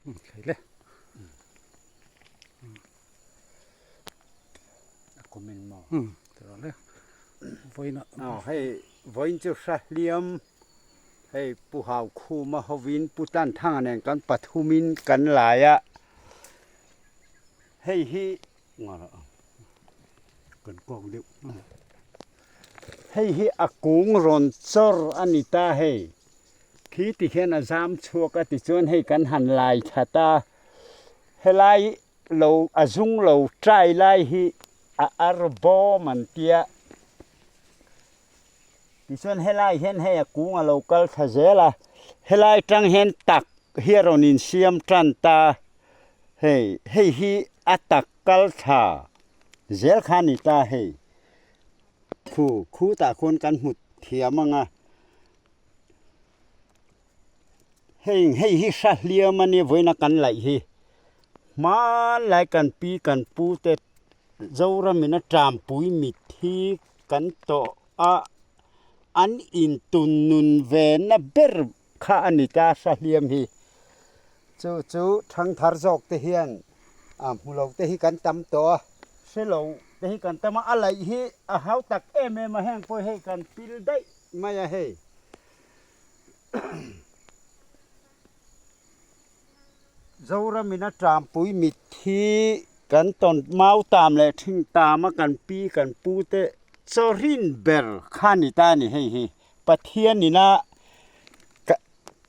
Thei le. A comment maw? Tiraw le. Vawiin ah. Aw hei vawiin chu hra hliam hei Pu Haukhuma hovin Pu Tanthanga nen kan pathumin kan lai a, hei hi kan kawk deuh. Hei hi a kung rawn chawr a ni ta hei. Khi ti hian a zam chhuak a tichuan hei kan han lai that a, helai lo a zung lo trai lai hi a ar bawm an tia. Tichuan helai hian hei a kung a lo kal thla zel a, helai tang hian tak hi a rawn insiam tan ta, hei hei hi a tak kal thla zel kha a ni ta hei. Khu khutah khuan kan hmu thiam ang a. Heng hei hi hra hliam a nia vawiina kan laih hi hmanlai kan pi kan pu te Zoramin a tanpui mitthi kan tawh a an intun nun ve na ber kha a ni ta hra hliam hi chu chu thangthar zawk te hian a hmu lo te hi kan tam tawh a hre lo te hi kan tam a a laih hi a hau tak em em a heng pawh hei kan pil daih mai a hei. Zoramin a tampui mitthi kan tawn mau tam leh thing tam a kan pi kan pu te chawrin ber kha a ni ta a ni hei hi Pathian ina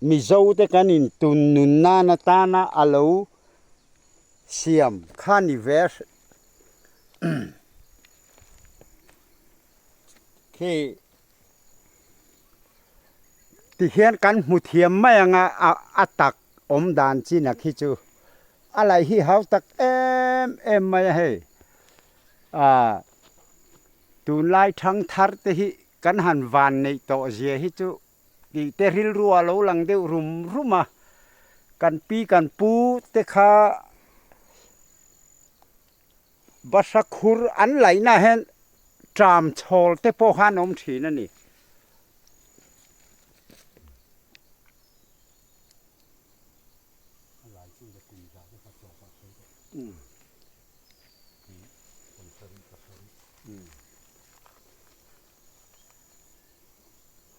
Mizo te kan intun nun nan atana a lo siam kha a ni ve a khi. Tihian kan hmu thiam mai ang a, a tak awm dan chin a khi chu a laih hi hau tak em em mai a hei. Aaa tunlai thangthar te hi kan han van neih tawh zia hi chu tih te rilru a lo lang deuh rum rum a, kan pi kan pu te kha Bahra khur an laihna hian ṭam chhawl te pawh kha an awm ṭhin a ni.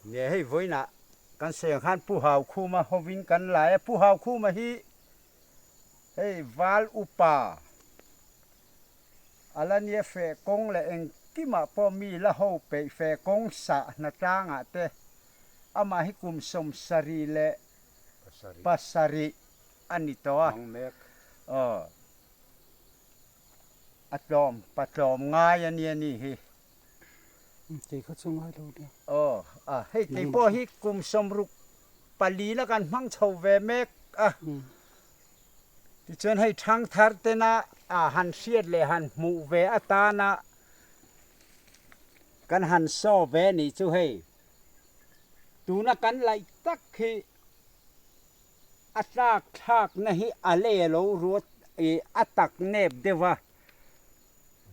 Nia hei vawiinah kan seng khan Pu Haukhuma hovin kan lai a, Pu Haukhuma hi Hei val upa a la nia feh kawng leh engkimah pawh mi la ho peih feh kawng sah hna tlangah te amah hi kum 77 a ni tawh a, aw a tlawm pa tlawm ngai a nia ni hi. Kei kha chu ngai lo nia. Aw a hei kei pawh hi kum 64 la kan hmang chho ve mek a. Tichuan hei thangthar tena a han hriat leh han hmuh ve atana kan han saw ve nih chu hei tuna kan laih tak hi a tlak thlakna hi a lei a lo ruat ih a tak nep deuh a.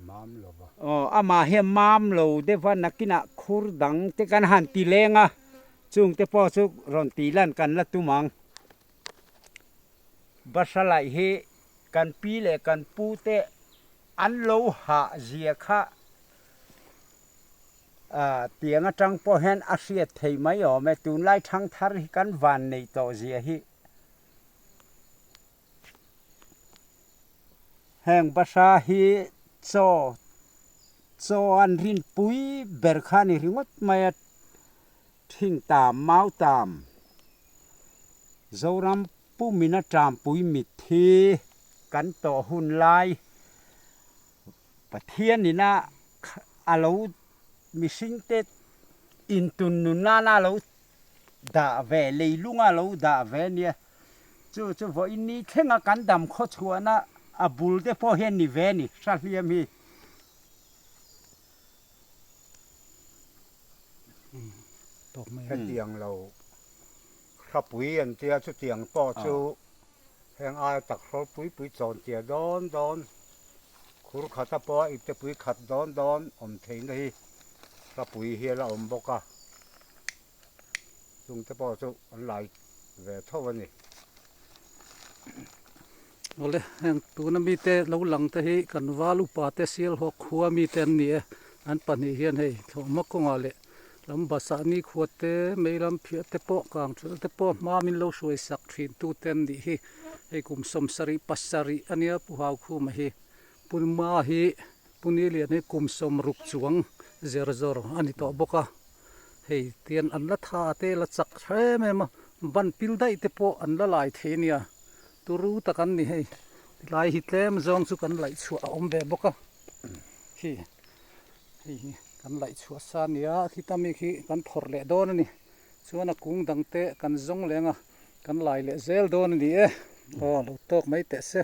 Mam lo va. Aw amah hian mam lo deuh va nakinah khur dang te kan han ti leng a chung te pawh chu rawn tih lan kan la tum ang. Bahra laih hi kan pi leh kan pu te an lo hah zia kha tiang atang pawh hian a hriat theih mai awm e. Tunlai thangthar hi kan van neih tawh zia hi. Heng Bahra hi chaw chaw an rinpui ber kha a ni ringawt mai a. Thing tam, mau tam, Zoram pumin a tampui mitthi kan tawh hun lai Pathianin a a lo mihringte intun nun nana a lo dah ve, leilunga a lo dah ve a nia. Chu chu vawiin ni thlenga kan dam khawchhuahna a bul te pawh hian ni ve a ni, Hrahliam hi. Hetiang lo hrapui an tia chutiang pawh chu heng aia tak hrawl pui pui chawn tia dawn dawn khur khata pawh a ipte pui khat dawn dawn awm theihna hi hrapui hi a la awm bawk a chungte pawh chu an lai ve tho a ni. Awle heng tuna mite lo lang te hi kan val upa te Sialhawk khua mite an ni e, an pahnih hian hei thlawhhma kawngah leh lam basah nikhua te mei lam phiah te pawh kang ṭhelh te pawh hma min lo hruai sak ṭhin tu te an nih hi, hei kum 77 ania Pu Haukhuma hi Puma hi Pu Nilian hi kum 60 chuang zer zawr a ni tawh bawk a, hei tian an la tha te la chak em em a, ban pil daih te pawh an la lai thei a nia. Turu tak an ni hei, tilai hi tlem zawng chu kan laih chhuah a awm ve bawk a, khi hei hi kan laih chhuah sa a nia, khita mi khi kan phawrh leh dawn a ni, chuan a kung dang te kan zawng leng a, kan lai leh zel dawn a ni e, aw lo tawk mai teh se.